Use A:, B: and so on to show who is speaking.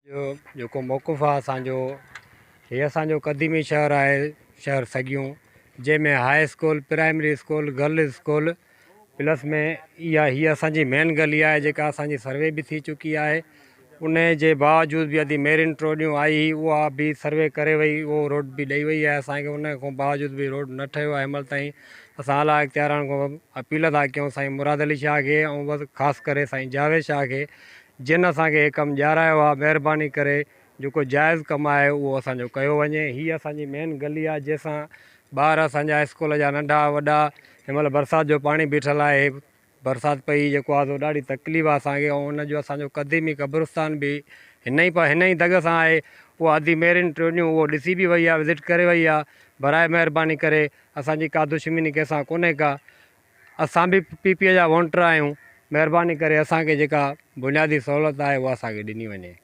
A: جو جيڪو موقف آهي اسان جو هي اسان جو قديمي شهر آهي شهر سڳيون جنهن ۾ high school primary school girls school plus ۾ اها هي اسان جي مين گلي آهي جيڪا اسان جي سروي به ٿي چڪي آهي ان جي باوجود به ادي ميرين ٽوڊيون آئي هئي اها به سروي ڪري وئي اهو روڊ به ڏئي وئي آهي اسان کي ان کان باوجود به روڊ نه ٺهيو آهي هن مهل تائين اسان اعليٰ اختيارن کان اپيل ٿا ڪيون سائين مراد علي شاهه کي ۽ خاص ڪري سائين جاويد شاهه کي جن اسان کي هي ڪم ڏيارايو آ مهرباني ڪري جيڪو جائز ڪم آهي اهو اسان جو ڪيو وڃي هي اسان جي مين گلي آ جنهن سان ٻار اسان جا اسڪول جا ننڍا وڏا هن مهل برسات جو پاڻي بيٺل آهي برسات پئي جيڪو آ سو ڏاڍي تڪليف آ اسان کي ۽ ان جو اسان جو قديمي قبرستان به هن ئي هن ئي دڳ سان آهي اها ادي ميرين ٽرونيون اهو ڏسي به وئي آ وزٽ ڪري وئي آ براء مهرباني ڪري اسان جي ڪا دشمني ڪنهن سان ڪونهي ڪا اسان به پي پي جا وونٽر آهيون مهرباني ڪري اسان کي جيڪا بنيادي سهولت آهي اها اسان کي ڏني وڃي.